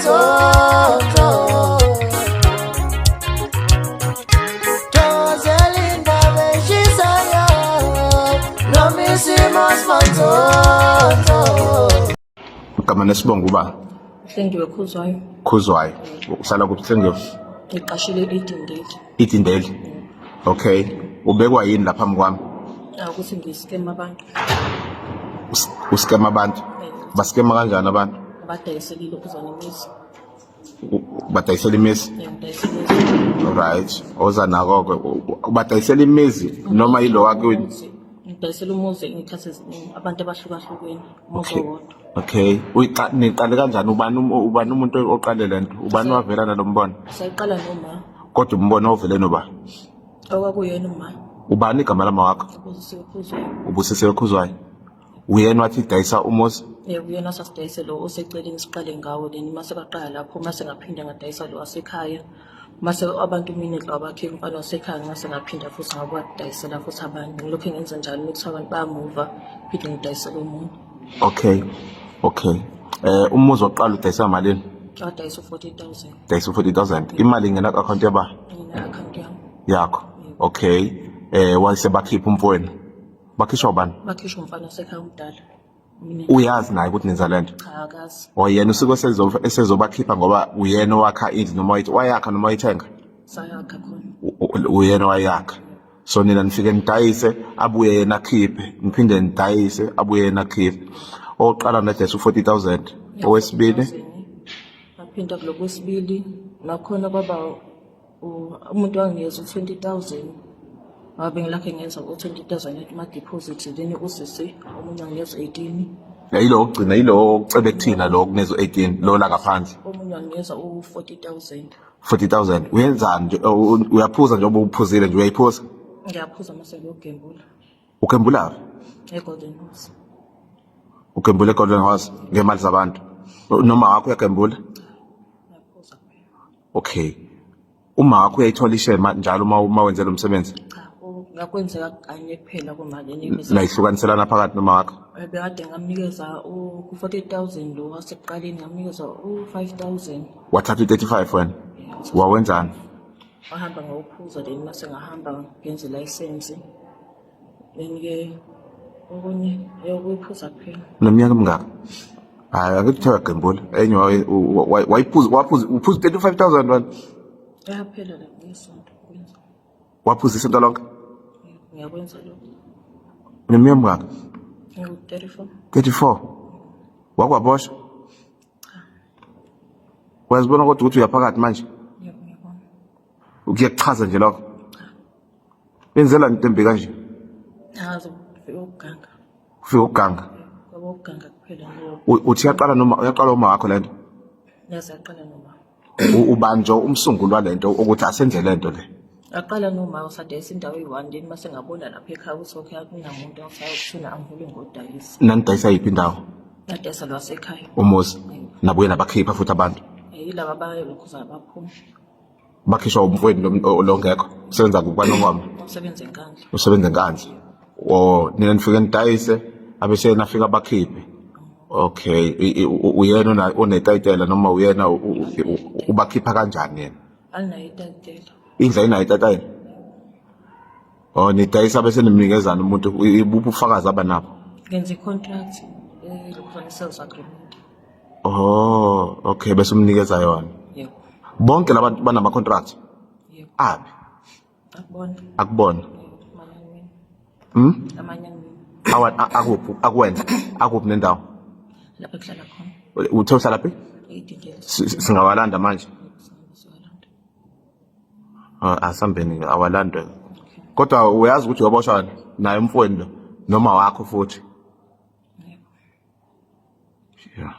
Manzonzo. Thokozela indaba eshisayo noma isimo simanzonzo. Igama nesibongo uba Hlengiwe Khuzwayo. Khuzwayo. Uhlala kuphi Hlengiwe? Ngiqashile e-Edendale. Edendale. Okay. Ubekwa yini lapha phambi kwami? Ukuthi ngiskema abantu. Uskema abantu? Baskema kanjani abantu? Badayisela ukuzana imizi. Badayisela imizi? Yeah, ngidayisela imizi. Right. Oza nako ke ubadayisela imizi noma yilo wakini? Ngidayisela umuzi ngiy'khathi eziningi abantu abahlukahlukene umuzi owodwa. Okay. Uyiqa niqale kanjani ubani ubani umuntu oqale lento? Ubani wavela nalombono? Sayiqala noma. Kodwa umbono ovele noba? Okwakuyena uma. Ubani igama lama wakho? Ubusisiwe Khuzwayo. Ubusisiwe Khuzwayo. Uyena wathi dayisa umuzi? Yebo, uyena sasidayise lo oseceleni siqale ngawo then mase baqala lapho mase ngaphinda ngadayisa lo wasekhaya. Mase abantu mina abakhe umfana wasekhaya ngase ngaphinda futhi ngakwadayisela futhi abanye. Ngilokhu ngenza njalo ukuthi abantu bayamuva phinde ngidayisele omunye. Okay. Okay. Eh umuzi wokuqala udayisa malini? Wadayisa u-40,000. Dayisa u-40,000. Imali ingena ku-account yaba? Ingena account yami. Yakho. Okay. Eh wase bakhipha umfowenu. Bakhishwa ubani? Bakhishwa umfana wasekhaya omdala. Mina Uyazi naye ukuthi nenza lento. cha akazi. O yena usuke esezobakhipha ngoba uyena owakha indlu noma wayakha noma wayithenga. Sayakha khona. Uyena owayakha. So nina nifike nidayise abuye yena akhiphe, niphinde nidayise abuye yena akhiphe. Owokuqala nadayisa u-40,000, owesibili Ngaphinda kulokwesibili nakhona kwaba umuntu wanginikeza u-20,000 ngoba bengilakhe ngenza u-20,000 kuma-deposit then usisi omunye wanginikeza u-18. Yilo wokugcina, yilo okucebe kuthina lo okuneza u-18 lo la ngaphandle. Omunye wanginikeza u-40,000. 40,000 uyenzani nje uyaphuza njengoba uphuzile nje uyayiphuza? Ngiyaphuza mase ngiyogembula. Ugembulaphi? E-Golden Horse. Ugembula e-Golden Horse ngemali zabantu. Noma wakho uyagembula? Ngiyaphuza kuphela. Okay. Uma wakho uyayithola ishare njalo uma wenze lo msebenzi? Cha, ngakwenzeka kanye kuphela kumali Nayihlukaniselana phakathi noma wakho? Bekade ngamnikeza ku-40,000 lo wasekuqaleni ngamnikeza u-5,000. Wathatha u-35 wena? Wawenzani? Wahamba ngawuphuza then mase ngahamba ngenza ilayisensi. Then-ke okunye eyokuyiphuza kuphela. Uneminyaka emingaki? Hayi ake kuthiwa gembula. Enye wayiphuza waphuza uphuza 35,000 wena. Yaphela la ngesonto kwenza. Waphuza isonto lonke? Ngiyakwenza lokho. Uneminyaka emingaki? Ngiwu-34. 34. Wakwaboshwa? Cha. Uyazibona kodwa ukuthi uyaphakathi manje? Yebo ngiyabona. Kuyakuchaza nje lokho. Benzela into embi kanje. Angazi ufike ukuganga. Ufike ukuganga. Kwaba ukuganga kuphela ngoba Uthi yaqala noma uyaqala uma wakho lento. yaze yaqala noma. Ubanjwa umsunguli walento ukuthi asenze lento le. Aqala noma usadayisa indawo eyi-one then mase ngabona lapha ekhaya ukuthi okay akunamuntu awusayokuthuna angivule ngodayisa. Nanidayisa yiphi indawo? Ngadayisa lwasekhaya. Umuzi. Nabuye nabakhipha futhi abantu. Yilaba abayelokhuza baphuma. Bakhishwa umfowenu lo ngekho. Usebenza kuphi kwaNongoma? Usebenza eNkandla. Usebenza eNkandla. Oh, nina nifike nidayise abese nafika bakhiphe. Okay, uyena onetayitela noma uyena ubakhipha kanjani yena? Alinayo itayitela. Indlu ayinayo itatayela? Oh, nidayisa bese nimnikezana umuntu ubufakazi abanabo. Ngenza i-contract lokufana sales agreement. Oh, okay bese umnikeza yona. Yebo. Bonke labantu banama contract? Yebo. Aphi? Akubona. Akubona. Amanye Hmm? Amanye angimina. Awa akuphi? Akuwena. Akuphi nendawo? Lapho kuhlala khona. Uthe uhlala phi? Edendale. Singawalanda manje. Ah, asambeni awalandwe. Kodwa uyazi ukuthi uyoboshwa naye umfowenu lo noma wakho futhi. Yebo. Yeah.